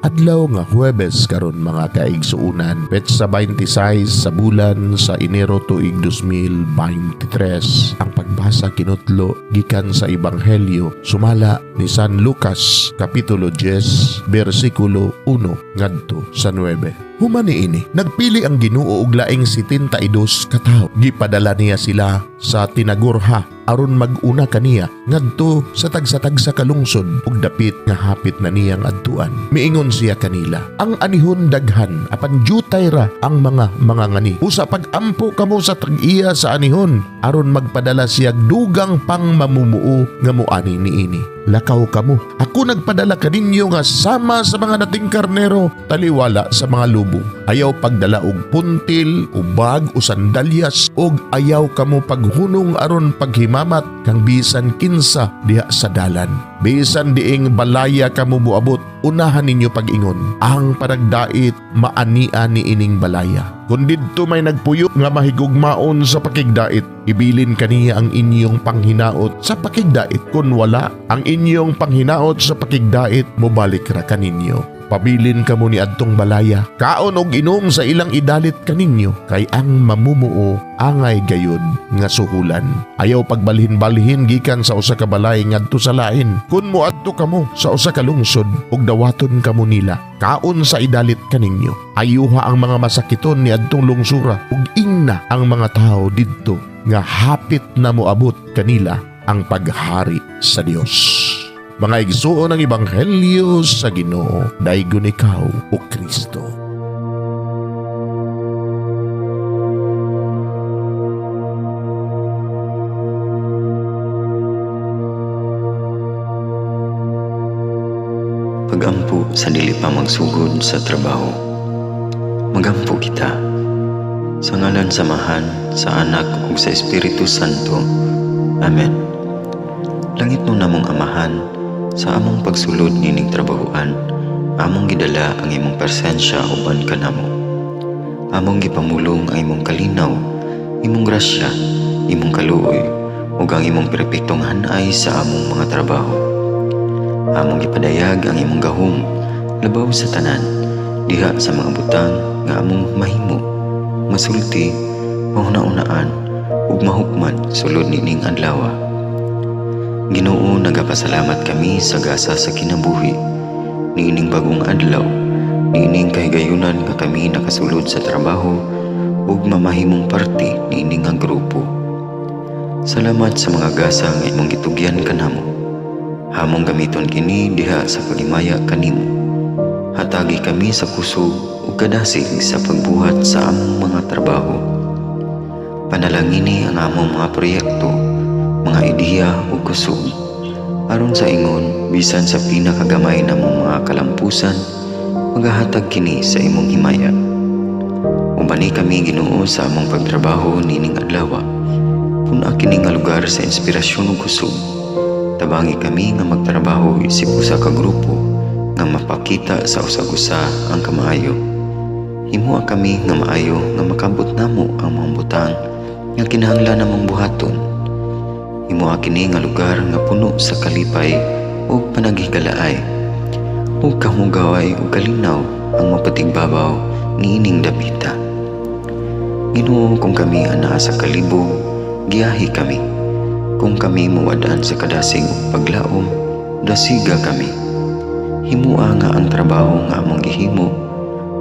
Adlaw nga Huwebes karon, mga kaigsuunan, petsa 26 sa bulan sa Enero, tuig 2023. Ang pagbasa kinutlo gikan sa Ebanghelyo sumala ni San Lucas, kapitulo 10, bersikulo 1 ngadto sa 9. Human niini, nagpili ang Ginoo og laing 72 ka tawo. Gipadala niya sila sa tinagurha aron mag-una kaniya ngadto sa tagsa-tagsa ka lungsod ug dapit nga hapit na niyang adtuan. Miingon siya kanila, "Ang anihon daghan apan jutay ra ang mga mangangani. Usa pag-ampo kamo sa tag-iya sa anihon aron magpadala siya dugang pang mamumuo nga muani niini. Lakaw kamo. Ako nagpadala kaninyo nga sama sa mga nating karnero taliwala sa mga lobo. Ayaw pagdala og puntil, o bag o sandalyas og ayaw kamo paghunong aron paghimamat kang bisan kinsa diha sa dalan. Bisan diing balaya kamo moabot, unahan ninyo pag-ingon, 'Ang panagdait maania ni ining balaya.' Kung didto may nagpuyo nga mahigugmaon sa pakigdait, ibilin kaniya ang inyong panghinaot sa pakigdait. Kung wala, ang inyong panghinaot sa pakigdait mobalik ra kaninyo. Pabilin kamo ni adtong balaya. Kaon og inom sa ilang idalit kaninyo, kay ang mamumuo angay gayud nga suhulan. Ayaw pagbalhin-balhin gikan sa usa ka balay ngadto sa lain. Kun moadto kamo sa usa ka lungsod ug dawaton kamo nila, kaon sa idalit kaninyo. Ayuha ang mga masakiton ni adtong lungsura ug ingna ang mga tawo didto nga hapit na moabot kanila ang paghari sa Dios." Mga igsuon, ang ebanghelyo sa Ginoo. Daygon ikaw, o Kristo. Pagampo sa dili pa magsugod sa trabaho. Magampo kita. Sa ngalan sa Amahan, sa Anak ug sa Espiritu Santo. Amen. Langitnon namong Amahan, sa among pagsulod nining trabahoan, among gidala ang imong presensya uban kanamo. Among gipamulong ang imong kalinaw, imong grasya, imong kaluoy, ug ang imong perpektong hanay sa among mga trabaho. Among gipadayag ang imong gahom labaw sa tanan diha sa mga butang nga among mahimo, masulti, mahuna-unaan ug mahukman sulod nining adlaw. Ginoo, nagapasalamat kami sa gasa sa kinabuhi niining bagong adlaw, niining kahigayunan nga kami nakasulod sa trabaho ug mamahimong parte niini nga grupo. Salamat sa mga gasa nga imong gitugyan kanamo. Among gamiton kini diha sa paghimaya kanimo. Hatagi kami sa kusog ug kadasig sa pagbuhat sa among mga trabaho. Panalangini ang among mga proyekto, mga ideya ug kusog. Aron sa ingon, bisan sa pinakagamay namong mga kalampusan, magahatag kini sa imong himaya. Ubani kami, Ginoo, sa among pagtrabaho nining adlaw. Pun-a kini nga lugar sa inspirasyon ug kusog. Tabangi kami nga magtrabaho isip usa ka grupo nga mapakita sa usag-usa ang kamaayo. Himoa kami nga maayo nga makabot namo ang mga butang nga kinahanglan namong buhaton. Himoa kini nga lugar nga puno sa kalipay ug panaghigalaay. Ug kahugaway ug kalinaw ang mapatigbabaw niining dapita. Ginoo, kung kami anaa sa kalibog, giyahi kami. Kung kami mawad-an sa kadasig ug paglaom, dasiga kami. Himoa nga ang trabaho nga among gihimo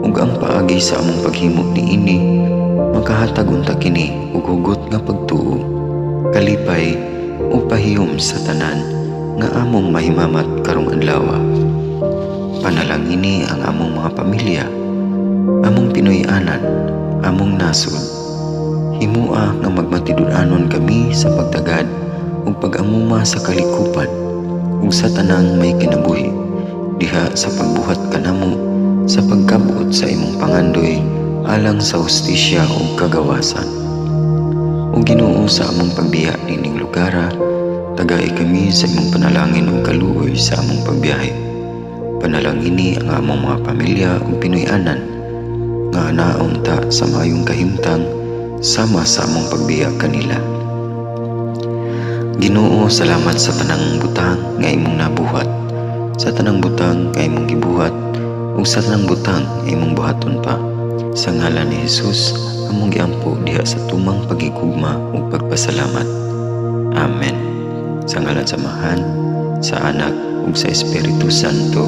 ug ang paagi sa among paghimo niini makahatag unta kini og hugot nga pagtuo, kalipay ug pahiyom sa tanan nga among mahimamat karong adlaw. Panalangini ang among mga pamilya, among Pinoy-anan, among nasod. Himoa nga magmatinud-anon kami sa pagtagad ug pag-amuma sa kalikupan ug sa tanang may kinabuhi diha sa pagbuhat kanamo sa pagkabot sa imong pangandoy alang sa hustisya ug kagawasan. O Ginoo, sa among pagbiya nining lugara, tagai kami sa imong panalangin ug kaluoy sa among pagbiyahe. Panalangini ang among mga pamilya ug Pinoy-anan nga naunta sa maayong kahimtang sama sa among pagbiya kanila. Ginoo, salamat sa tanang butang nga imong nabuhat, sa tanang butang nga imong gibuhat Ug sa tanang butang imong buhaton pa. Sa ngalan ni Jesus, among giampo diha sa tumang pagigugma ug pagpasalamat. Amen. Sa ngalan sa Amahan, sa Anak ug sa Espiritu Santo.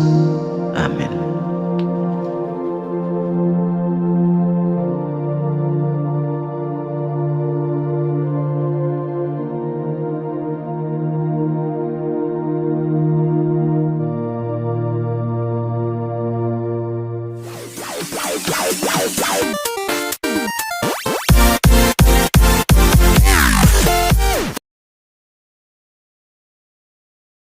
Amen.